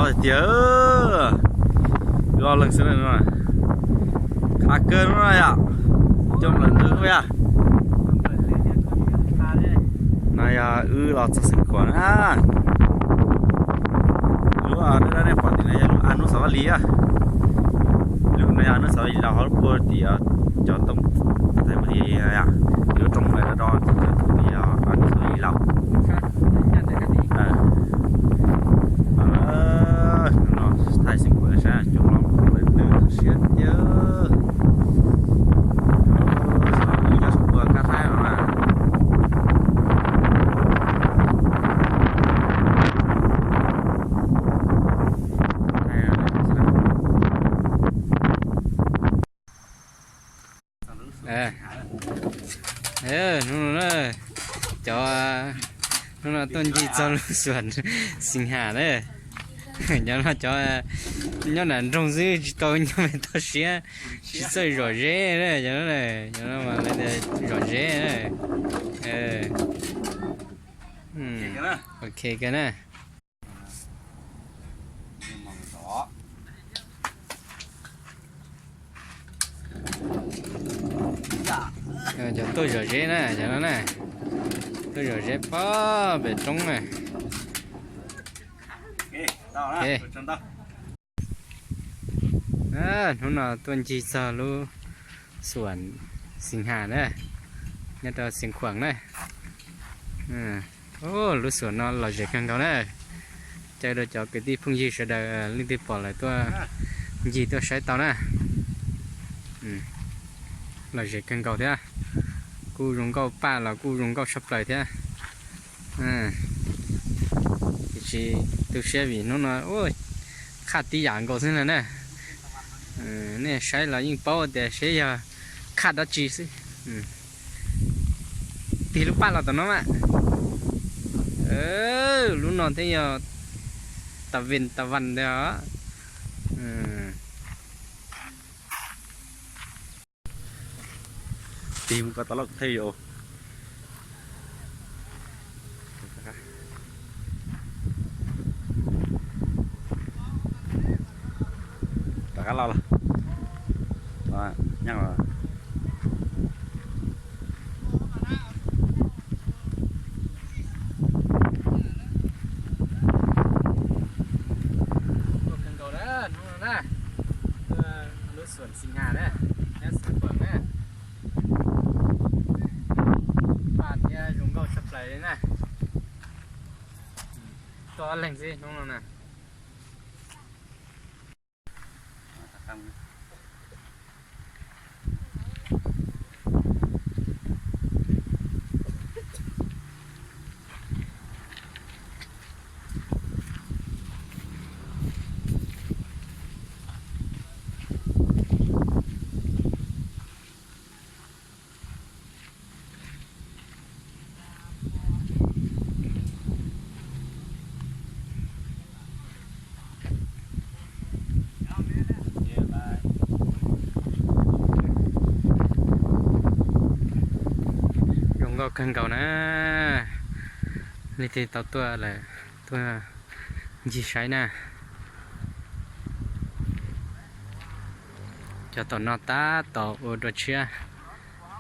Tiag, wb ob leeg xwb no. Qab kawg no yom, coob lawm ntawd yom. No yog wb los txog Xeev Khuam na. Lub nej pom tim no yog lub av Hnub Xov Vaj Lis. Lub no yog Hnub Xov Vaj Lis los ho lub puag tim cov toj thaiv pem li yom, lub roob ntawd do do tim Hnub Xov Vaj Lis los. No thaij Xeev Khuam saib coob los ntawd siab tiag. Cov Xeev Khuam kab thaib no na. Hnub no na, cov, hnub no tuaj ncig txog lub xuam Xeev Has na. Cov no cov nyob nram nroog xwb tsis tau nyob me toj siab, tsis txawj zom zeb na, cov no, cov no mas lawv tias zom zeb na. Ok kawg na. Cov tuaj zom zeb na, cov no na, tuaj zom zeb pog pem roob na. Hnub no tuaj ncig txog lub xuam Xeev Has na, nyob rau Xeev Khuam na. Lub xuam no lom zem kawg nkaus na. Caw rau cov kwv tij phooj ywg sawv daws leej twg pom lawm tuaj ncig tuaj saib tau na. Lom zem kawg nkaus thiab, kuj zoo nkauj, paj los kuj zoo nkauj tshaj plaws thiab. Tiam sis tu siab vim hnub no qhaj tib yam nkaus xwb na. Nej saib los yeej paub tias seb yog qhaj dab tsi xwb. Tig lub paj los tom no mas. Lub no thiaj yog tas ven tas vas ntawd os. Tig mus ko tav loj thiaj yuav rov qab los los. Nyob los. Tuaj kawg nkaus na, hnub no na, tuaj lub xuam Xeev Has na, nyob Xeev Khuam na. Paj thiab zoo nkauj tshaj plaws li na. Tuaj ob leeg xwb hnub no na. Zoo nkauj kawg nkaus na. Leej twg tau tuaj lawm tuaj ncig saib na. Cov tom no tab tom ua dua tshiab,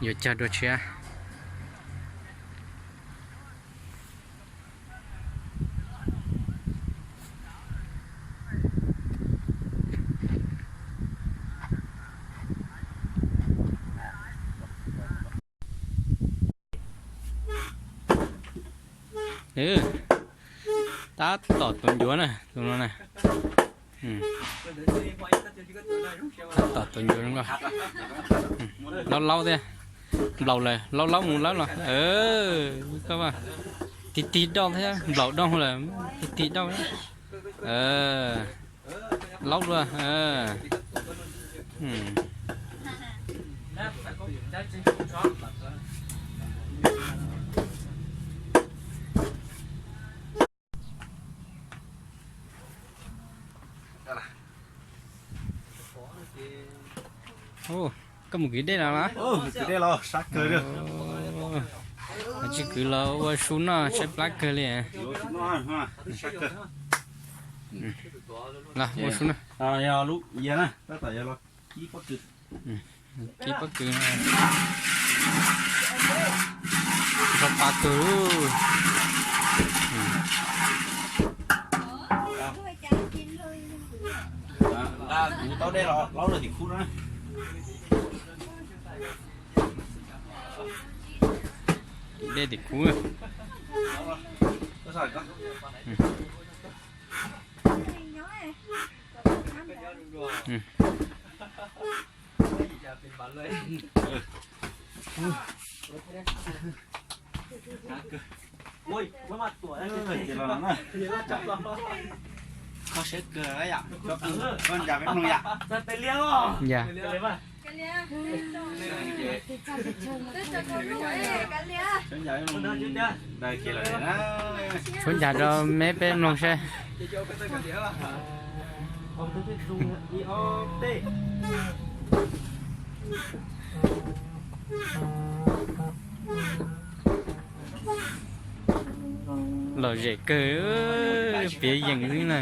yuav cog dua tshiab. Tab tom tuav ncuav na, tus no na. Tab tom tuav ncuav zoo nkauj. Laub laub thiab. Nplaum lawm, laub laub mus laub los. Tig tig dauj thiab, nplaum dauj lawm, tig tig dauj. Laub dua. Koj mus kwv dej los? Kwv dej los, sab kawg li. Tsis kwv los ua su noj saib plab kawg li. Los ua sub na. Yog lub yias na, tab tom yog los kib pob kws. Kib pob kws. Tso pa kws. Kuv taub dej los laub rau tim khub na. Dej tim khub. Kho siab kawg yom, koj ncav peb mloog yom. Tshuav ncav rau me peb mloog seb. Lom zem kawg, piav yees xwb na.